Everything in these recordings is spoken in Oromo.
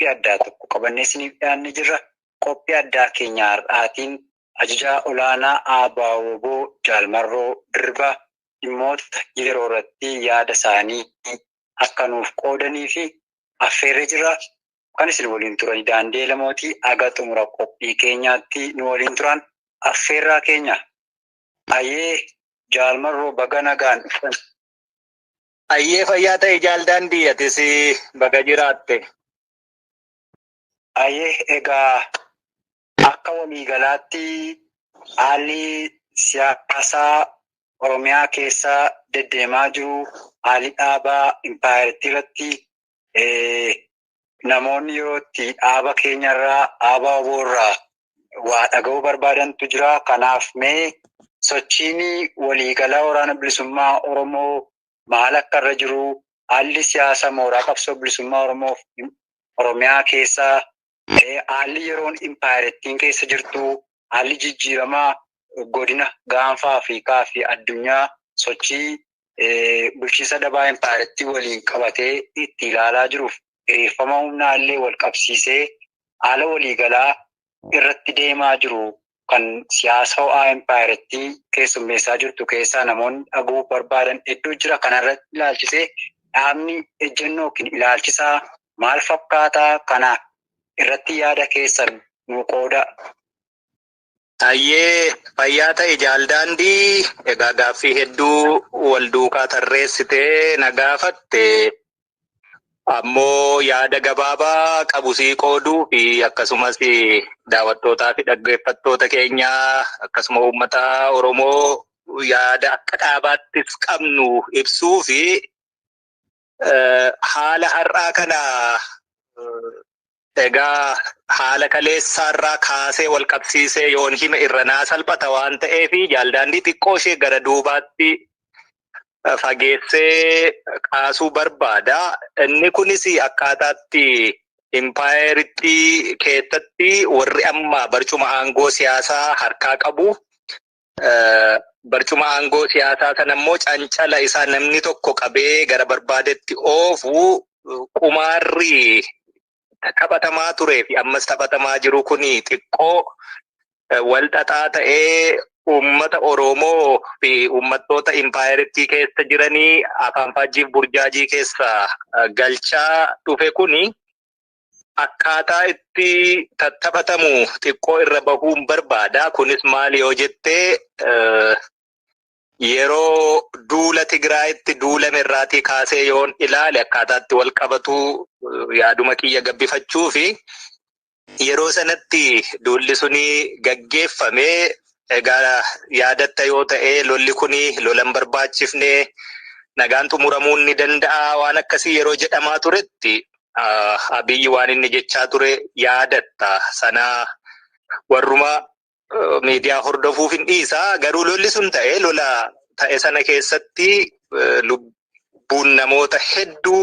Qophii addaa tokko qabannee isiniif dhiyaannee jirra. Qophii addaa keenya har'aatiin ajajaa olaanaa ABO Jaal Marroo Dirribii dhimmoota yeroo irratti yaada isaanii akka nuuf qoodanii fi affeerree jirra. Kan isin waliin turan Daandii Lamootii haga xumura qophii keenyaatti nu waliin turan affeerraa keenya. Ayyee Jaal Marroo, baga nagaan dhuftan. Ayyee, fayyaa ta'e Jaal Daandii, atis baga jiraatte. Ayyee, egaa akka waliigalaatti haalli siyaasaa Oromiyaa keessa deddeemaa jiru, haalli dhaabaa impaayeritti irratti namoonni yeroo itti dhaaba keenyarraa, dhaaba WBO irraa waa dhaga'uu barbaadantu jira. Kanaaf mee sochiin waliigalaa Waraana Bilisummaa Oromoo maal akka irra jiru, haalli siyaasa mooraa qabsoo bilisummaa Oromoo Oromiyaa keessaa, haalli yeroon impaayerittiin keessa jirtu, haalli jijjiiramaa godina Gaanfa Afrikaa fi addunyaa sochii bulchiinsa dabaa impaayerittii waliin qabatee itti ilaalaa jiruuf hiriirfama humnaa illee wal qabsiisee haala waliigalaa irratti deemaa jiru kan siyaasa ho'aa impaayerittii keessummeessaa jirtu keessaa namoonni dhaga'uu barbaadan hedduu jira. Kanarratti ilaalchisee dhaabni ejjennoo yookiin ilaalchisaa maal fakkaataa, kana irratti yaada keessan nu qooda. Ayyee, fayyaa ta'e Jaal Daandii. Egaa gaaffii hedduu wal duukaa tarreessitee na gaafatte. Ammoo yaada gabaabaa qabu sii qooduu fi akkasumas daawwattootaa fi dhaggeeffattoota keenyaa, akkasuma uummata Oromoo yaada akka dhaabaattis qabnu ibsuu fi haala har'aa kana egaa haala kaleessaarraa kaasee wal qabsiisee yoon hime irra naa salphata waan ta'eef, Jaal Daandii, xiqqoo ishee gara duubaatti fageessee kaasuu barbaada. Inni kunis akkaataatti impaayeritti keessatti warri amma barcuma aangoo siyaasaa harkaa qabu. Barcuma aangoo siyaasaa sana immoo cancala isaa namni tokko qabee gara barbaadetti oofu, qumaarri taphatamaa turee fi ammas taphatamaa jiru kun xiqqoo wal xaxaa ta'ee uummata Oromoo fi uummattoota impaayerittii keessa jiranii afaan faajjiif burjaajii keessa galchaa dhufe kuni akkaataa itti tattaphatamu xiqqoo irra bahuun barbaada. Kunis maali yoo jettee, yeroo duula Tigraayitti duulame irraatii kaasee yoon ilaale akkaataatti wal qabatu yaaduma kiyya gabbifachuu fi yeroo sanatti duulli suni gaggeeffame, egaa yaadatta yoo ta'e, lolli kuni lolan barbaachifne, nagaan xumuramuun ni danda'a waan akkasii yeroo jedhamaa turetti, Abiyyi waan inni jechaa ture yaadatta. Sana warruma miidiyaa hordofuuf hin dhiisa. Garuu lolli sun ta'e, lola ta'e sana keessatti lubbuun namoota hedduu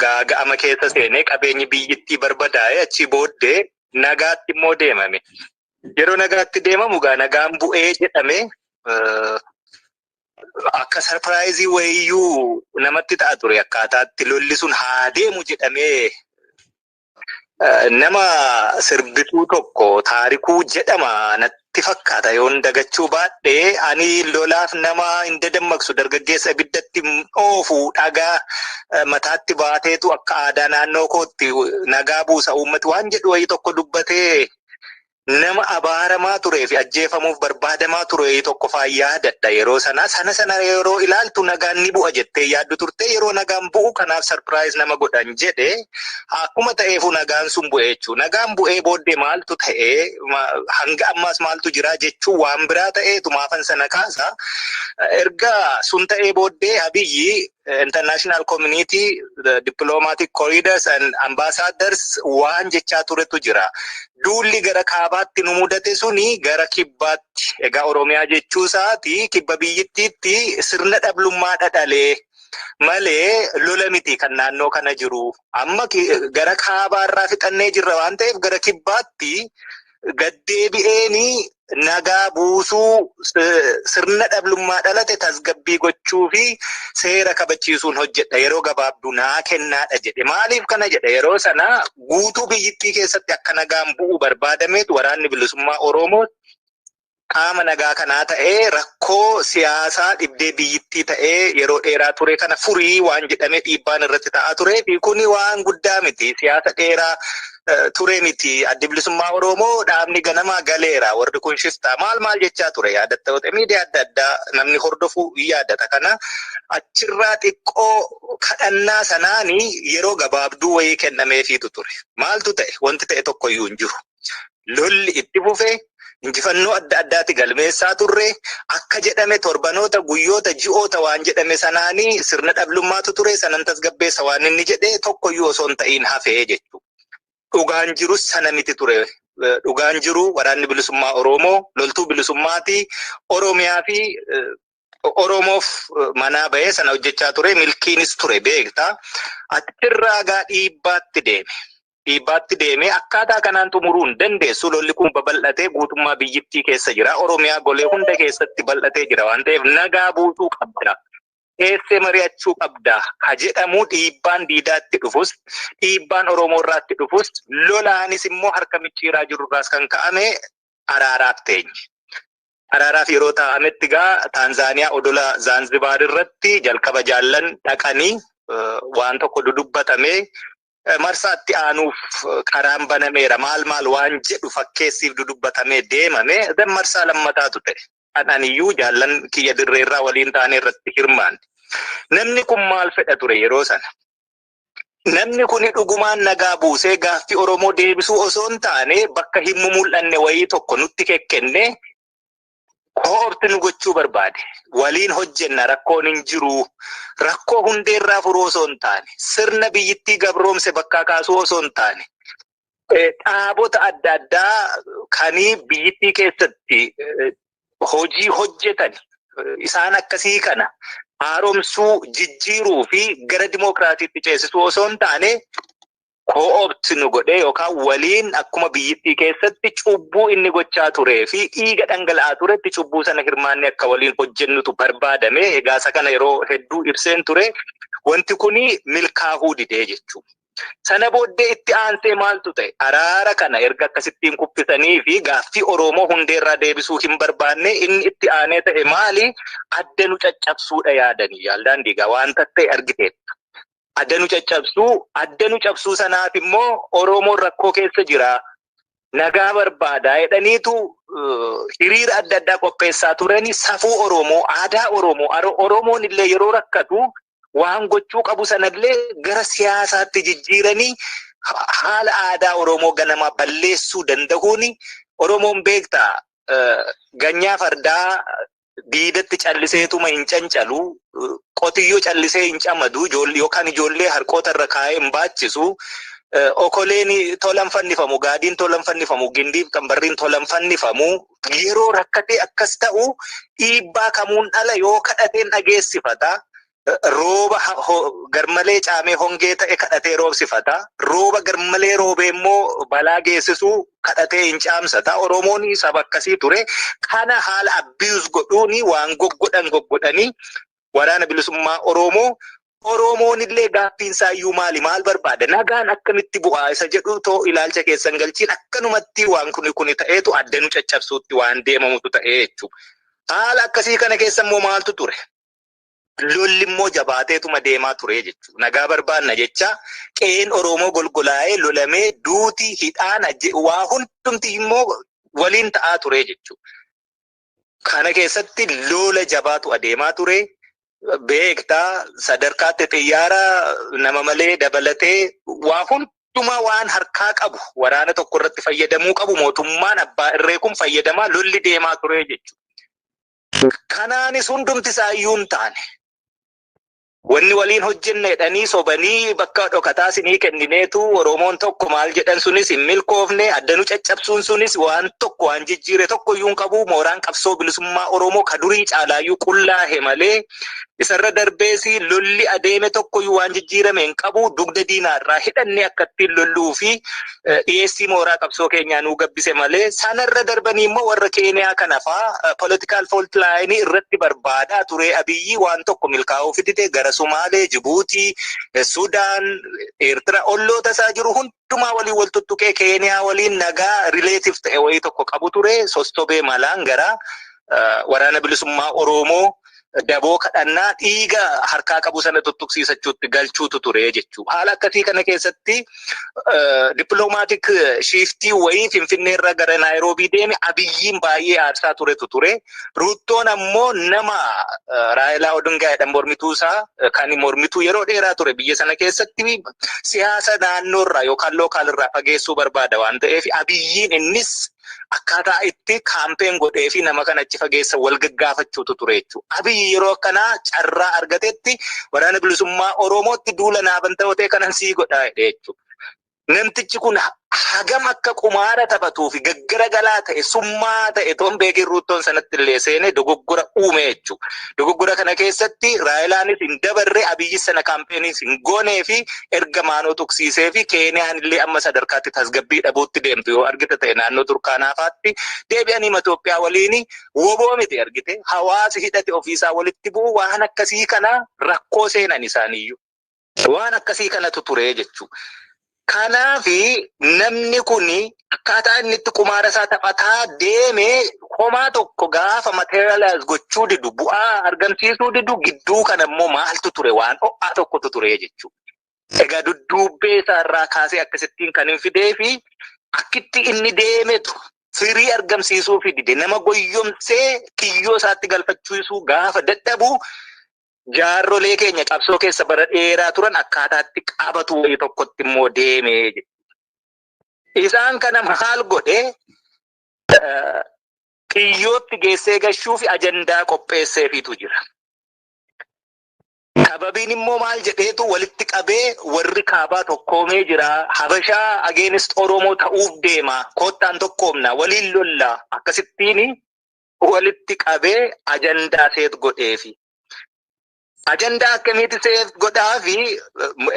gaaga'ama keessa seenee, qabeenyi biyyittii barbadaa'e. Achii booddee nagaatti immoo deemame. Yeroo nagaatti deemamu gaa nagaan bu'ee jedhame, akka surprise wayiyyuu namatti ta'a ture akkaataatti lolli sun haa deemu jedhamee. Nama sirbituu tokko Taarikuu jedhama natti fakkaata yoon dagachuu baadhee, ani lolaaf nama hin dadammaqsu, dargaggeessa ibiddatti oofu, dhagaa mataatti baateetu akka aadaa naannoo kootti nagaa buusa uummati waan jedhu wayii tokko dubbatee, nama abaaramaa turee fi ajjeefamuuf barbaadamaa ture tokko faa yaadadha yeroo sana. Sana yeroo ilaaltu nagaan ni bu'a jettee yaaddu turte. Yeroo nagaan bu'u kanaaf surprise nama godhan jedhe. Akkuma ta'eefu nagaan sun bu'e jechuudha. Nagaan bu'ee booddee maaltu ta'ee, hanga ammaas maaltu jira jechuun waan biraa ta'eetu maafan sana kaasa. Erga sun ta'ee booddee Abiyyi international community, the diplomatic corridors and ambassadors waan jechaa turetu jira. Duulli gara kaabaatti nu mudate suni gara kibbaatti, egaa Oromiyaa jechuu isaati, kibba biyyittiitti sirna dhablummaa dhadhalee malee lola miti kan naannoo kana jiru. Amma gara kaabaarraa fixannee jirra waan ta'eef gara kibbaatti gaddeebi'eeni. Nagaa buusuu, sirna dhablummaa dhalate tasgabbii gochuu fi seera kabachiisuun hojjedha. Yeroo gabaabduu naa kennaadha jedhe. Maaliif kana jedhe? Yeroo sana guutuu biyyittii keessatti akka nagaan bu'u barbaadameetu Waraanni Bilisummaa Oromoo qaama nagaa kanaa ta'ee, rakkoo siyaasaa dhibdee biyyittii ta'ee yeroo dheeraa ture kana furii waan jedhamee dhiibbaan irratti ta'aa turee fi kuni waan guddaa miti. Siyaasa dheeraa ture miti. Addi Bilisummaa Oromoo dhaabni ganamaa galeera. Warri kun shiftaa maal maal jechaa ture, yaadatta yoo ta'e, miidiyaa adda addaa namni hordofu yaadata. Kana achirraa xiqqoo kadhannaa sanaani yeroo gabaabduu wayii kennameefiitu ture. Maaltu ta'e? Wanti ta'e tokko iyyuu hin jiru. Lolli itti fufee, injifannoo adda addaatti galmeessaa turre. Akka jedhame torbanoota, guyyoota, ji'oota waan jedhame sanaanii sirna dhablummaatu ture sanan tasgabbeessa waan inni jedhe tokkoyyuu osoo hin ta'iin hafee jechuudha. Dhugaan jirus sana miti ture. Dhugaan jiru Waraanni Bilisummaa Oromoo loltuu bilisummaati. Oromiyaa fi Oromoof manaa bahee sana hojjechaa ture. Milkiinis ture, beektaa. Achirraa gaa dhiibbaatti deeme. Dhiibbaatti deemee akkaataa kanaan xumuruu hin dandeessu. Lolli kun babal'atee guutummaa biyyittii keessa jira. Oromiyaa golee hunda keessatti bal'atee jira waan ta'eef nagaa buusuu qabda. Teessee mari'achuu qabda. Ka jedhamu dhiibbaan diidaatti dhufus, dhiibbaan Oromoo irraatti dhufus, lolaanis immoo harka micciiraa jirurraas kan ka'ame araaraaf teenye. Araaraaf yeroo taa'ametti gaa Taanzaaniyaa odola Zaanzibaar irratti jalqaba jaallan dhaqanii waan tokko dudubbatamee, marsaatti aanuuf karaan banameera maal maal waan jedhu fakkeessiif dudubbatamee deemame. Dan marsaa lammataatu ta'e. Kan aniyyuu jaallan kiyya dirreerraa waliin taane irratti hirmaanne. Namni kun maal fedha ture yeroo sana? Namni kun dhugumaan nagaa buusee gaaffii Oromoo deebisuu osoo hin taane, bakka hin mul'anne wayii tokko nutti kekkenne koorti nu gochuu barbaade. Waliin hojjenna, rakkoon hin jiru. Rakkoo hundeerraa furuu osoo hin taane, sirna biyyittii gabroomse bakkaa kaasuu osoo hin taane, dhaabota adda addaa kanii biyyittii keessatti hojii hojjetan isaan akkasii kana haaromsuu, jijjiiruu fi gara dimookiraasiitti ceesisuu osoo hin taane, co-opt nu godhee yookaan waliin akkuma biyyittii keessatti cubbuu inni gochaa turee fi dhiiga dhangala'aa turetti cubbuu sana hirmaanne akka waliin hojjennutu barbaadame. Egaa isa kana yeroo hedduu ibseen ture. Wanti kuni milkaa'uu didee jechuudha. Sana booddee itti aansee maaltu ta'e? Araara kana erga akkasittiin kuffisanii fi gaaffii Oromoo hundeerraa deebisuu hin barbaanne, inni itti aanee ta'e maali? Adda nu caccabsuudha yaadanii yaaldaan diigaa wanta ta'e argiteetta. Adda nu caccabsuu, adda nu cabsuu sanaaf immoo Oromoon rakkoo keessa jira. Nagaa barbaadaa jedhaniitu hiriira adda addaa qopheessaa turani. Safuu Oromoo, aadaa Oromoo, Oromoon illee yeroo rakkatu waan gochuu qabu sanallee gara siyaasaatti jijjiiranii haala aadaa Oromoo ganamaa balleessuu danda'uun. Oromoon, beektaa, ganyaa fardaa diidatti calliseetuma hin cancalu, qotiyyoo callisee hin camadu, yookaan ijoollee harqoota irra kaa'ee hin baachisu. Okoleen tolan fannifamu, gaadiin tolan fannifamu, gindiif qambarriin tolan fannifamu. Yeroo rakkatee akkas ta'u dhiibbaa kamuun dhala yoo kadhateen dhageessifata. Rooba garmalee caamee hongee ta'e kadhatee roobsifata. Rooba garmalee roobee immoo balaa geessisuu kadhatee hin caamsata. Oromoon saba akkasii ture. Kana haala abuse godhuuni waan goggodhan goggodhanii Waraana Bilisummaa Oromoo, Oromoon illee gaaffiin isaayyuu maali, maal barbaada, nagaan akkamitti bu'aa isa jedhu too ilaalcha keessan galchiin akkanumatti waan kuni kuni ta'eetu adda nu caccabsuutti waan deemamutu ta'ee jechuudha. Haala akkasii kana keessa immoo maaltu ture? Lolli immoo jabaateetuma deemaa ture jechuudha. Nagaa barbaanna jecha qe'een Oromoo golgolaa'ee lolamee, duuti, hidhaan, waa hundumti immoo waliin ta'aa ture jechuudha. Kana keessatti lola jabaatu adeemaa ture. Beektaa, sadarkaatti xiyyaara nama malee dabalatee waa hundumaa waan harkaa qabu waraana tokko irratti fayyadamuu qabu mootummaan abbaa irree kun fayyadamaa lolli deemaa ture jechuudha. Kanaanis hundumti isaa iyyuu hin taane. Wanni waliin hojjenne jedhanii sobanii bakka dhokataa sinii kennineetu Oromoon tokko maal jedhan sunis hin milkoofne. Adda nu caccabsuun sunis waan tokko waan jijjiire tokko iyyuu hin qabu. Mooraan qabsoo bilisummaa Oromoo ka durii caalaayyuu qullaahe malee Isarra darbees lolli adeeme tokkoyyuu waan jijjiirame hin qabu. Dugda diinaarraa hidhannee akkattiin lolluu fi dhiyeessii mooraa qabsoo keenyaa nuu gabbise malee, sanarra darbanii immoo warra Keeniyaa kana faa political fault line irratti barbaadaa ture. Abiyyi waan tokko milkaa'uu fidite gara Sumaalee, Jibuutii, Sudaan, Eertira, olloota isaa jiru hundumaa waliin wal tuttuqee Keeniyaa waliin nagaa relative ta'e wayii tokko qabu ture. Sossobee malaan gara Waraana Bilisummaa Oromoo daboo kadhannaa dhiiga harkaa qabu sana tuttuqsiisachuutti galchuutu ture jechuudha. Haala akkasii kana keessatti diplomatic shiftii wayii Finfinneerra gara Naayiroobii deeme Abiyyiin baay'ee aarsaa turetu ture. Ruuttoon ammoo nama Raayilaa Odingaa jedhan, mormituu isaa, kan mormituu yeroo dheeraa ture, biyya sana keessatti siyaasa naannoorraa yookaan localirraa fageessuu barbaada waan ta'eef, Abiyyiin innis akkaataa itti campaign godhee fi nama kana achi fageessa wal gaggaafachuutu ture jechuudha. Abiyyi yeroo akkanaa carraa argatetti Waraana Bilisummaa Oromootti duula naaban ta'ee kanan sii godhaa jedhe jechuudha. Namtichi kun hagam akka qumaara taphatuu fi gaggaragalaa ta'e, summaa ta'e toon beekin, Ruuttoon sanatti illee seenee dogoggora uume jechuudha. Dogoggora kana keessatti Raayilaanis hin dabarre, Abiyyi sana campaigniis hin goonee fi erga maanoo tuqsiisee fi Keeniyaan illee amma sadarkaatti tasgabbii dhabuutti deemtu yoo argite ta'e, naannoo Turkaanaa fa'aatti deebi'anii Itoophiyaa waliin woboo miti, argite, hawaasi hidhate ofiisaa walitti bu'u, waan akkasii kana rakkoo seenan isaaniiyyuu. Waan akkasii kanatu ture jechuudha. Kanaafi namni kun akkaataa inni itti qumaara isaa taphataa deeme homaa tokko gaafa materialize gochuu didu, bu'aa argamsiisuu didu, gidduu kana immoo maaltu ture? Waan ho'aa tokkotu ture jechuudha. Egaa dudduubbee isaarraa kaasee akkasittiin kan hin fidee fi akkitti inni deemetu firii argamsiisuu fi dide, nama goyyomsee kiyyoo isaatti galfachiisuu gaafa dadhabu, jaarrolee keenya qabsoo keessa bara dheeraa turan akkaataatti qabatu wayii tokkotti immoo deeme. Isaan kana maal godhe? Kiyyootti geessee gashuu fi ajandaa qopheesseefiitu jira. Sababiin immoo maal jedheetu walitti qabee, warri kaabaa tokkoomee jira. Habashaa against Oromoo ta'uuf deema. Koottaan tokkoomna, waliin lolla. Akkasittiin walitti qabee ajandaa set godheefi. Ajandaa akkamiiti set godhaafi?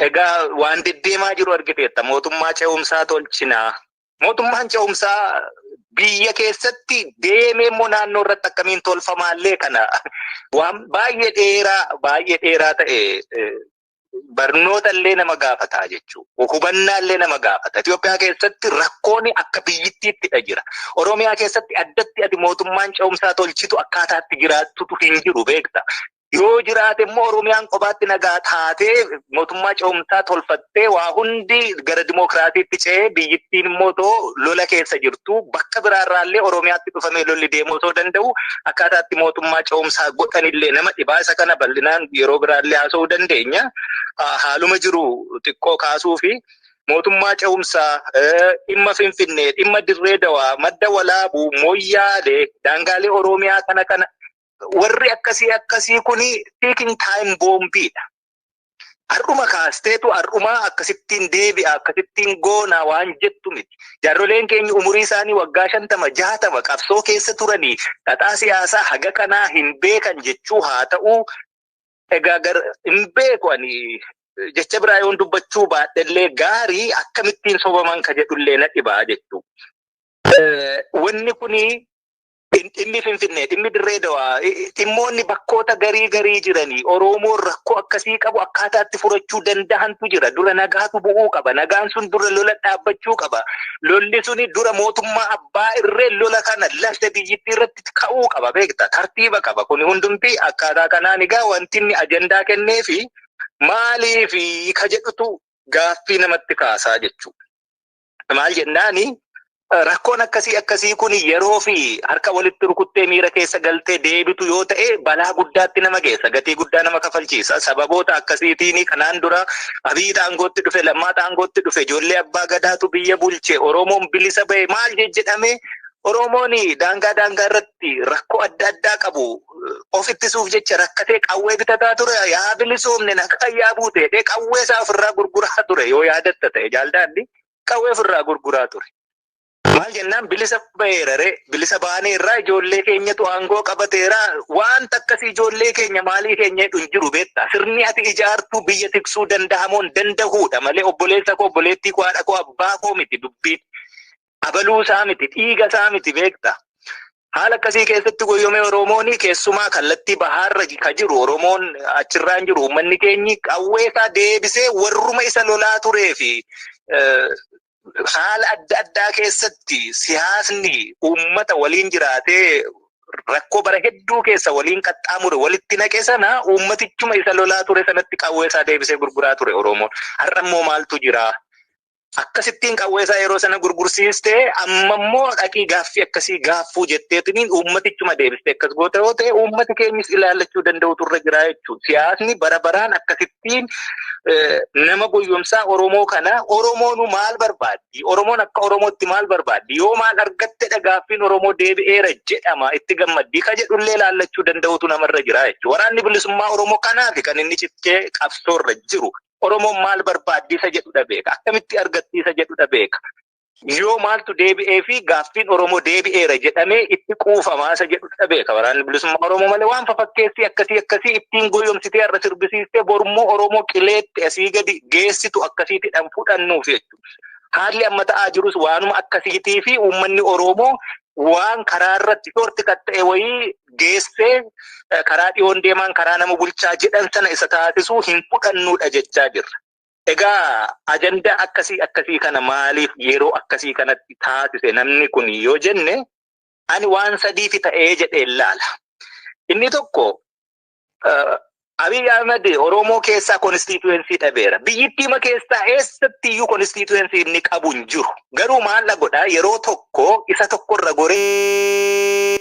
Egaa waan deddeemaa jiru argiteetta. Mootummaa ce'umsaa tolchinaa. Mootummaan ce'umsaa biyya keessatti deemee immoo naannoo irratti akkamiin tolfamaallee kana waan baay'ee dheeraa, baay'ee dheeraa ta'e, barnoota illee nama gaafata jechuudha. Hubannaa illee nama gaafata. Itoophiyaa keessatti rakkoon akka biyyittiittidha jira. Oromiyaa keessatti addatti ati mootummaan ce'umsaa tolchitu akkaataatti jiraattutu hin jiru, beekta. Yoo jiraate immoo Oromiyaan kophaatti nagaa taatee mootummaa ce'umsaa tolfattee waa hundi gara dimookiraasiitti ce'ee, biyyittiin immoo too lola keessa jirtu, bakka biraarraallee Oromiyaatti dhufamee lolli deemuu osoo danda'u, akkaataatti mootummaa ce'umsaa godhanillee nama dhibaa. Isa kana bal'inaan yeroo biraallee haasa'uu dandeenya. Haaluma jiru xiqqoo kaasuu fi mootummaa ce'umsaa, dhimma Finfinnee, dhimma Dirree Dawaa, Madda Walaabuu, Mooyyaalee, daangaalee Oromiyaa kana kana warri akkasii akkasii kuni ticking time boombiidha. Har'uma kaasteetu har'uma akkasittiin deebi'a, akkasittiin goona waan jettu miti. Jaarroleen keenya umurii isaanii waggaa 50, 60 qabsoo keessa turanii xaxaa siyaasaa haga kanaa hin beekan jechuu haa ta'u. Egaa hin beeku, ani jecha biraa yoon dubbachuu baadhellee gaarii, akkamittiin sobaman ka jedhullee na dhibaa jechuu. Wanni kuni, dhimmi Finfinnee, dhimmi Dirree Dawaa, dhimmoonni bakkoota garii garii jiranii Oromoon rakkoo akkasii qabu akkaataatti furachuu danda'antu jira. Dura nagaatu bu'uu qaba. Nagaan sun dura lola dhaabbachuu qaba. Lolli suni dura mootummaa abbaa irree lola kana lafta biyyittii irratti ka'uu qaba, beekta. Tartiiba qaba. Kuni hundumti akkaataa kanaan egaa wanti inni ajandaa kenneefi maaliifi ka jedhutu gaaffii namatti kaasaa jechuudha. Maal jennaani, rakkoon akkasii akkasii kun yeroo fi harka walitti rukuttee miira keessa galtee deebitu yoo ta'e, balaa guddaatti nama geessa, gatii guddaa nama kafalchiisa. Sababoota akkasiitiin kanaan dura Abiy aangootti dhufe, Lammaa aangootti dhufe, ijoollee abbaa gadaatu biyya bulche, Oromoon bilisa ba'e maal jedhame, Oromoon daangaa daangaa irratti rakkoo adda addaa qabu of ittisuuf jecha rakkatee qawwee bitataa ture. Yaa bilisoomne, nagaa yaa buute, qawwee isaa ofirraa gurguraa ture. Yoo yaadatta ta'e, jaaldaaddi qawwee ofirraa gurguraa ture. Maal jennaan, bilisa ba'eera ree, bilisa baaneerraa, ijoollee keenyatu aangoo qabateera, wanta akkasii ijoollee keenya maalii keenya jedhu hin jiru, beektaa. Sirni ati ijaartuu biyya tiksuu danda'amoon danda'uudha malee obboleessa koo, obboleettii koo, haadha koo, abbaa koo miti dubbiin. Abaluu isaa miti, dhiiga isaa miti, beektaa. Haala akkasii keessatti goyyomee Oromoon, keessumaa kallattii bahaarra ka jiru Oromoon, achirraan jiru uummanni keenyi qawwee isaa deebisee warruma isa lolaa turee fi haala adda addaa keessatti siyaasni uummata waliin jiraatee rakkoo bara hedduu keessa waliin qaxxaamure walitti naqe sana, uummatichuma isa lolaa ture sanatti qawwee isaa deebisee gurguraa ture Oromoon. Har'a immoo maaltu jira? Akkasittiin qawwee isaa yeroo sana gurgursiistee, amma immoo dhaqii gaaffii akkasii gaaffuu jetteetiniin uummatichuma deebistee akkas goota yoo ta'e, uummati keenyis ilaallachuu danda'utu irra jira jechuudha. Siyaasni bara baraan akkasittiin nama goyyomsaa Oromoo kana, Oromoonu maal barbaaddi? Oromoon akka Oromootti maal barbaaddi? Yoo maal argattedha gaaffiin Oromoo deebi'eera jedhama itti gammaddii ka jedhullee ilaallachuu danda'utu namarra jira jechuudha. Waraanni bilisummaa Oromoo kanaaf kan inni cichee qabsoorra jiru. Oromoon maal barbaaddi isa jedhudha beeka. Akkamitti argatti isa jedhudha beeka. Yoo maaltu deebi'ee fi gaaffiin Oromoo deebi'eera jedhamee itti quufamaa isa jedhudha beeka. Waraanni bilisummaa Oromoo malee waan fafakkeessii akkasii akkasii ittiin goyyomsitee har'a sirbisiistee borummoo Oromoo qileetti asii gadi geessitu akkasiitidhaan fudhannuuf jechuudha. Haalli amma ta'aa jirus waanuma akkasiitii fi uummanni Oromoo waan karaa irratti shortcut ta'e wayii geessee karaa dhiyoon deemaan karaa nama bulchaa jedhan sana isa taasisuu hin fudhannuudha jechaa jirra. Egaa ajandaa akkasii akkasii kana maaliif yeroo akkasii kanatti taasise namni kun yoo jenne, ani waan sadiifi ta'ee jedhee ilaala. Inni tokko, Abiy Ahmed Oromoo keessaa constituency dhabeera. Biyyittiima keessaa eessatti iyyuu constituency inni qabu hin jiru. Garuu maal godhaa, yeroo tokko isa tokkorra goree